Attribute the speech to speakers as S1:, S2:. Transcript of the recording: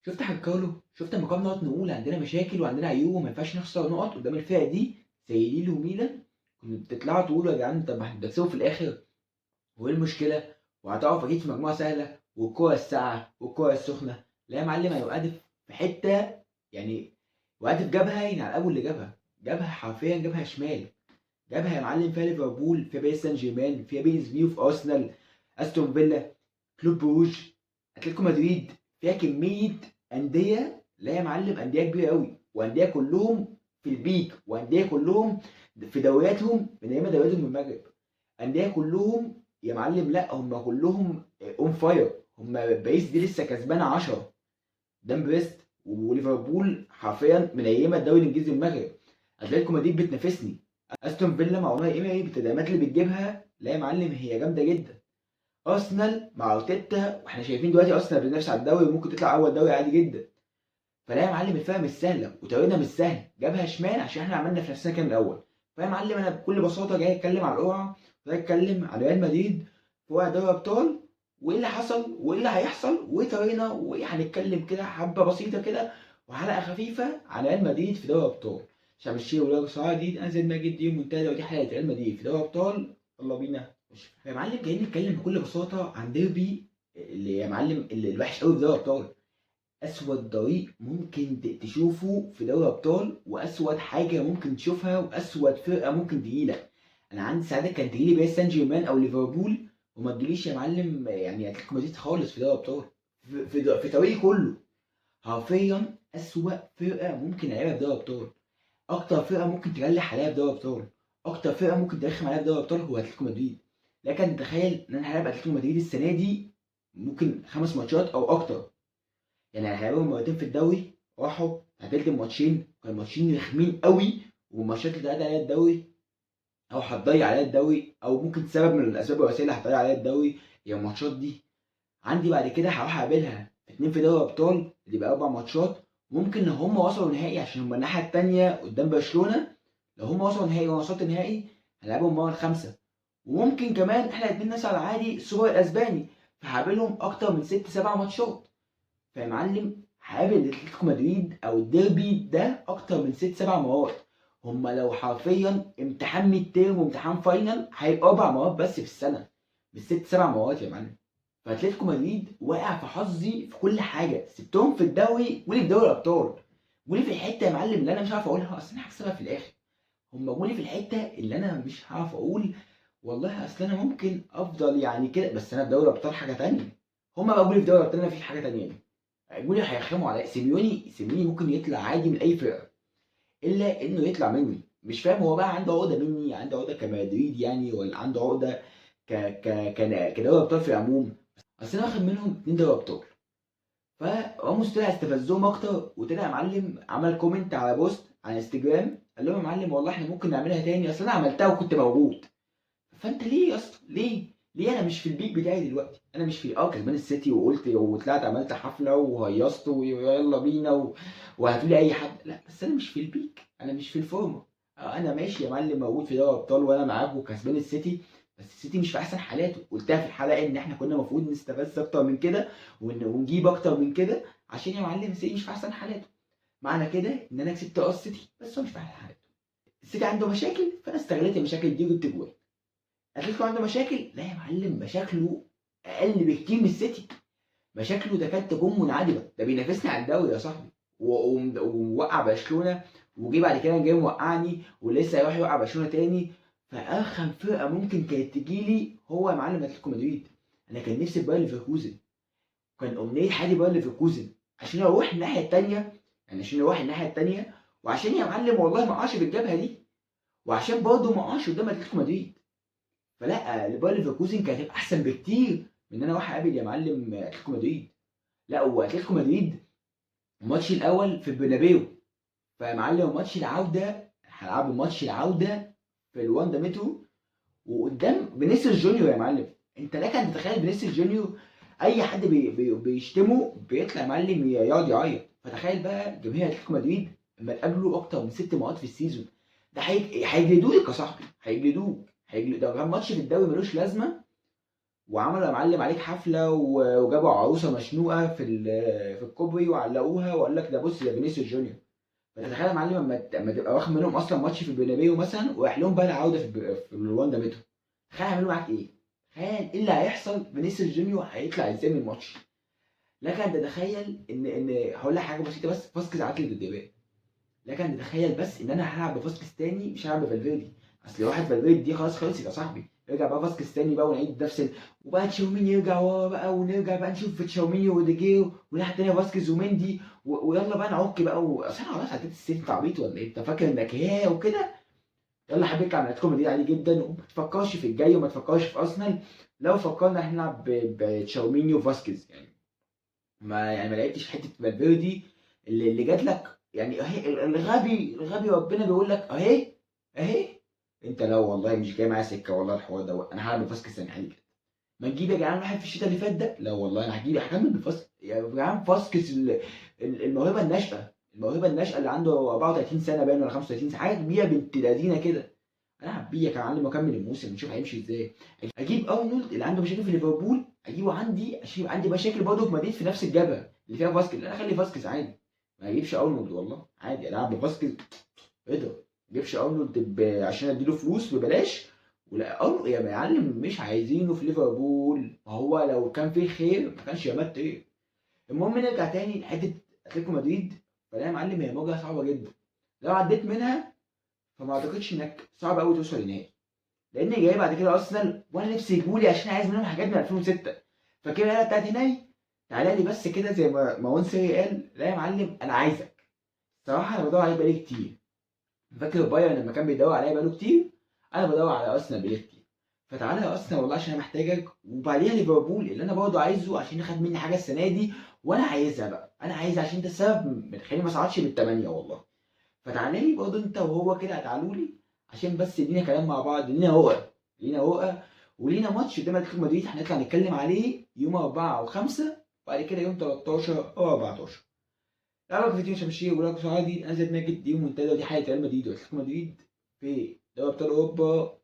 S1: شفت حاج كارلو؟ شفت لما كنا بنقعد نقول عندنا مشاكل وعندنا عيوب وما ينفعش نخسر نقط قدام الفرق دي زي ليل وميلان؟ كنتوا بتطلعوا تقولوا يا جدعان طب ما احنا بنكسبوا في الاخر، وايه المشكلة؟ وهتقعوا اكيد في مجموعة سهلة والكوره الساقعه والكوره السخنة. لا يا معلم، انا وقعت في حتة، يعني وقعت في جبهة ينعل ابو اللي جابها، جابها حرفيا، جابها شمال، جابها يا معلم فيها ليفربول، فيها باريس سان جيرمان، فيها بي اس في، وفي ارسنال، استون فيلا، كلوب بروج، اتلتيكو مدريد، فيها كمية اندية. لا يا معلم، اندية كبيرة قوي، وانديه كلهم في ال peak، وانديه كلهم في دورياتهم من ايام دورياتهم من المغرب، اندية كلهم يا معلم. لا هم كلهم on fire. هم باريس دي لسه كسبانه 10 قدام بريست، وليفربول حرفيا من ايام الدوري الانجليزي المغرب، اتلتيكو مدريد بتنافسني، استون فيلا مع اوناي ايمري بالتدعيمات اللي بتجيبها، لا يا معلم هي جامدة جدا. ارسنال مع ارتيتا، واحنا شايفين دلوقتي ارسنال بتنافس على الدوري وممكن تطلع اول دوري عادي جدا. فلا يا معلم الفرقة مش سهلة وطريقنا مش سهل، جابها شمال عشان احنا عملنا في نفسنا كام الاول. فيا معلم انا بكل بساطة جاي اتكلم على القرعة، جاي اتكلم على ريال مدريد في وقع دوري ابطال، وايه اللي حصل وايه اللي هيحصل وايه طريقنا، وايه هنتكلم كده حبه بسيطة كده وحلقه خفيفة على ريال مدريد في دوري ابطال. عشان مش ولا صعيدي دي، انا زي ما جيت دي منتهى ودي حلقة ريال مدريد في دوري ابطال. يلا بينا. يا معلم جايين نتكلم بكل بساطة عن ديربي اللي يا معلم اللي الوحش قوي في دوري ابطال، اسود طريق ممكن تشوفه في دوري ابطال، واسود حاجة ممكن تشوفها، واسود فرقه ممكن تجيلك. انا عندي ساعتها كان تجيلي باريس سان جيرمان او ليفربول، وما تجيليش يا معلم يعني اتلتيكو مدريد خالص في دوري ابطال، في طريقي كله. حرفيا اسوأ فرقه ممكن العبها في دوري ابطال، اكتر فرقه ممكن تريح عليها في دوري ابطال، اكتر فرقه ممكن ترخم عليها في دوري ابطال هو اتلتيكو مدريد. لكن تخيل ان انا هلعب اتلتيكو مدريد السنة دي ممكن 5 ماتشات او اكتر، يعني هيلعبهم مرتين في الدوري، راحوا تعادلت الماتشين، كانوا ماتشين رخمين قوي، والماتشات اللي تعادل عليها الدوري او هتضيع عليها الدوري، او ممكن سبب من الاسباب الرئيسية اللي هتضيع عليها الدوري هي الماتشات دي. عندي بعد كده هروح اقابلها 2 في دوري ابطال اللي يبقى 4 ماتشات، ممكن لو هم وصلوا نهائي عشان هم الناحية التانية قدام برشلونة، لو هم وصلوا نهائي وانا وصلت نهائي هنلعبهم مرة الخامسة، وممكن كمان احنا الاتنين نصعد عادي السوبر الاسباني، فهقابلهم اكتر من 6-7 ماتشات. فيا معلم هقابل اتلتيكو مدريد او الديربي ده اكتر من 6-7 مرات. هم لو حرفيا امتحان midterm وامتحان final هيبقى 4 مرات بس في السنة، مش 6-7 مرات يا معلم. فاتلتيكو مدريد واقع في حظي في كل حاجة، سبتهم في الدوري ولي في دوري الابطال، ولي في الحتة يا معلم اللي انا مش عارف اقولها اصل انا هكسبها في الاخر. هم ولي في الحتة اللي انا مش هعرف اقول والله اصل انا ممكن افضل يعني كده، بس انا في دوري الابطال حاجة تانية. هم بقى جولي في دوري الابطال انا في حاجة تانية دي. جولي هيرخموا عليا. سيميوني ممكن يطلع عادي من اي فرقه الا انه يطلع مني، مش فاهم هو بقى عنده عقده مني، عنده عقده كمدريد يعني، ولا عنده عقده كدوري ابطال في العموم. اصل انا واخد منهم 2 دوري ابطال، فراموس طلع استفزهم اكتر، وطلع يا معلم عمل comment على post على انستجرام قال لهم يا معلم والله احنا ممكن نعملها تاني، اصل انا عملتها وكنت موجود. فانت ليه يا اسطى؟ ليه؟ ليه انا مش في ال peak بتاعي دلوقتي؟ انا مش في كسبان السيتي وقلت وطلعت عملت حفلة وهيصت ويلا بينا وهاتوا لي اي حد، لا بس انا مش في ال peak، انا مش في الفورمة. انا ماشي يا معلم موجود في دوري ابطال وانا معاك وكسبان السيتي، بس السيتي مش في احسن حالاته. قلتها في الحلقة ان احنا كنا المفروض نستفز اكتر من كده ونجيب اكتر من كده عشان يا معلم السيتي مش في احسن حالاته. معنى كده ان انا كسبت السيتي بس هو مش في احسن حالاته. السيتي عنده مشاكل فانا استغليت المشاكل دي وجبت جوان. اتلتيكو عنده مشاكل، لا يا معلم مشاكله اقل بكتير من السيتي، مشاكله تكاد تكون منعدمة، ده بينافسني على الدوري يا صاحبي ووقع برشلونة وجي بعد كده جاي موقعني ولسه هيروح يوقع برشلونة تاني. فارخم فرقه ممكن كانت تجيلي هو يا معلم اتلتيكو مدريد. انا كان نفسي في باير ليفركوزن، كان امنية حياتي باير ليفركوزن عشان اروح الناحية التانية، يعني عشان اروح الناحية التانية، وعشان يا معلم والله ما اقعش في الجبهة دي، وعشان برضه ما اقعش قدام اتلتيكو مدريد. فلا باير ليفركوزن كانت هتبقى احسن بكتير من ان انا اروح اقابل يا معلم اتلتيكو مدريد. لا واتلتيكو مدريد الماتش الاول في البرنابيو، فيا معلم ماتش العودة هلعبوا ماتش العودة في الواندا مترو وقدام فينيسيوس جونيور يا معلم. انت لك ان تتخيل فينيسيوس جونيور اي حد بيشتمه بيطلع يا معلم يقعد يعيط. فتخيل بقى جماهير اتلتيكو مدريد لما تقابله اكتر من 6 مرات في ال season ده هيجلدوك يا صاحبي، هيجلدوك، ده كان ماتش في الدوري ملوش لازمه وعملوا يا معلم عليك حفلة وجابوا عروسه مشنوقه في الكوبري وعلقوها، وقال لك ده بص ده فينيسيوس جونيور. فتتخيل يا معلم اما تبقى واخد منهم اصلا ماتش في البرنابيو مثلا، ورايح لهم بقى العودة في الواندا مترو، تخيل هيعملوا معاك ايه؟ تخيل ايه اللي هيحصل؟ فينيسيوس جونيور هيطلع ازاي من الماتش؟ لك ان تتخيل ان هقول لك حاجة بسيطة بس، فاسكيز عطل التدريبات. لك ان تتخيل بس ان انا هلعب بفاسكيز تاني، مش هلعب بفالفيردي، اصل واحد فالفيردي دي خلاص خلصت يا صاحبي، ارجع بقى فاسكيز تاني بقى ونعيد نفس وبقى تشاوميني يرجع ورا بقى، ونرجع بقى نشوف تشاوميني وروديجير والناحية التانية فاسكيز ومندي ويلا بقى نعك بقى اصل انا خلاص عديت السن، انت عبيط ولا ايه؟ انت فاكر انك يا وكده؟ يلا حبيبي ارجع من اتلتيكو مدريد عادي جدا، وما تفكرش في الجاي وما تفكرش في ارسنال. لو فكرنا احنا نلعب بتشاوميني وفاسكيز، يعني ما يعني ما لعبتش حتة فالفيردي اللي جات لك، يعني اهي الغبي ربنا بيقول لك اهي اهي، انت لو والله مش جاي معايا سكة والله الحوار ده، انا هلعب بفاسكيز ثاني عادي جدا. ما نجيب يا جدعان واحد في الشتاء اللي فات ده، لا والله انا هكمل بفاسكيز يا جدعان. فاسكيز الموهبة الناشئة، الموهبة الناشئة اللي عنده 34 سنة باين ولا 35 سنة، حاجة كبيرة بنت لذينه كده، العب بيه يا معلم واكمل الموسم نشوف هيمشي ازاي. اجيب ارنولد اللي عنده مشاكل في ليفربول اجيبه عندي عشان يبقى عندي مشاكل برضه في مدريد في نفس الجبهة اللي فيها فاسكيز، انا اخلي فاسكيز عادي، ما اجيبش ارنولد والله عادي، العب بفاسكيز ايه ده؟ ما اجيبش ارنولد عشان اديله فلوس ببلاش. ولا ارنولد يا معلم مش عايزينه في ليفربول، ما هو لو كان فيه خير ما كانش يا مات ايه. المهم نرجع تاني لحته اتلتيكو مدريد، فلا يا معلم هي مواجهة صعبة جدا، لو عديت منها فما اعتقدش انك صعب قوي توصل للنهائي، لان جاي بعد كده ارسنال وانا نفسي يجولي عشان عايز منهم حاجات من 2006. فاكر العيلة بتاعت هناي؟ تعالى لي بس كده زي ما ونسري قال، لا يا معلم انا عايزك. الصراحة انا بدور عليه بقالي كتير، فاكر بايرن لما كان بيدور عليا بقاله كتير، انا بدور على ارسنال بقالي كتير، فتعالى يا ارسنال والله عشان انا محتاجك. وبعديها ليفربول اللي انا برضه عايزه عشان خد مني حاجة السنة دي وانا عايزها بقى، انا عايزها عشان انت السبب بتخليني ما اصعدش بالثمانية والله. فتعالى لي برضه انت وهو كده، تعالوا لي عشان بس لينا كلام مع بعض، لينا رؤى، لينا رؤى ولينا ماتش قدام اتلتيكو مدريد هنطلع نتكلم عليه يوم 4 و5، وبعد كده يوم 13 او 14. تعالوا في فيديو شمشير ولاكو سعادي، انا زياد ماجد، دي منتدى ودي حلقة ريال مدريد واتلتيكو مدريد في دوري ابطال اوروبا.